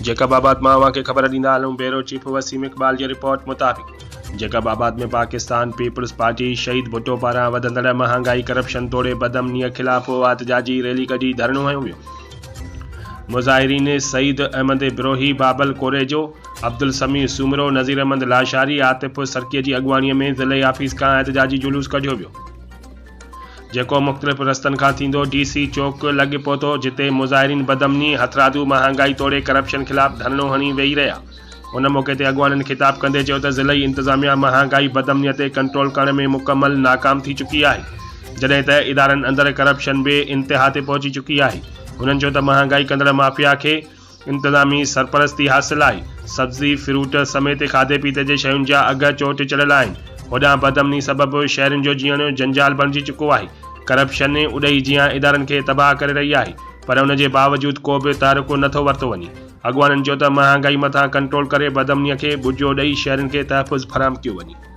Jacob آباد مان اوهان کي خبر ڏيندا هلون بيورو چيف وسيم اقبال جي رپورٽ مطابق جيڪب آباد ۾ پاڪستان پيپلز پارٽي شهيد ڀٽو پاران وڌندڙ مهانگائي ڪرپشن توڙي بدامني خلاف احتجاجي ريلي ڪڍي ڌرڻو هنيو ويو مظاهرين سعيد احمد بروهي بابل ڪوريجو عبدالسميع سومرو نذير احمد لاشاري عاطف سرڪي جي اڳواڻي ۾ ضلعي آفيس کان احتجاجي جلوس ڪڍيو ويو جيڪو مختلف رستن کان ٿيندو ڊي سي چوڪ لڳ پهتو، جتي مظاهرين بدامني، هٿرادو مهانگائي توڙي ڪرپشن خلاف ڌرڻو هڻي ويهي رهيا. ان موقعي تي اڳواڻن خطاب ڪندي چيو ته ضلعي انتظاميا مهانگائي بدامني تي ڪنٽرول ڪرڻ ۾ مڪمل ناڪام ٿي چڪي آهي، جڏهن ته ادارن اندر ڪرپشن به انتها تي پهچي چڪي آهي. هنن چيو ته مهانگائي ڪندڙ مافيا کي انتظامي سرپرستي حاصل آهي، سبزي، فروٽ سميت کاڌي پيتي جي شين جا اگهه چوٽ چڙهيل آهن، هوڏانهن بدامني سبب شهرين جو جيئڻ جنجال بڻجي چڪو آهي، ڪرپشن اڏهي جيان ادارن کي تباهه ڪري رهي آهي پر ان جي باوجود ڪو به تحرڪ نه ٿو ورتو وڃي، اڳواڻن چيو ته مهانگائي مٿان ڪنٽرول ڪري بدامني کي ٻجو ڏئي شهرين کي تحفظ فراهم ڪيو وڃي.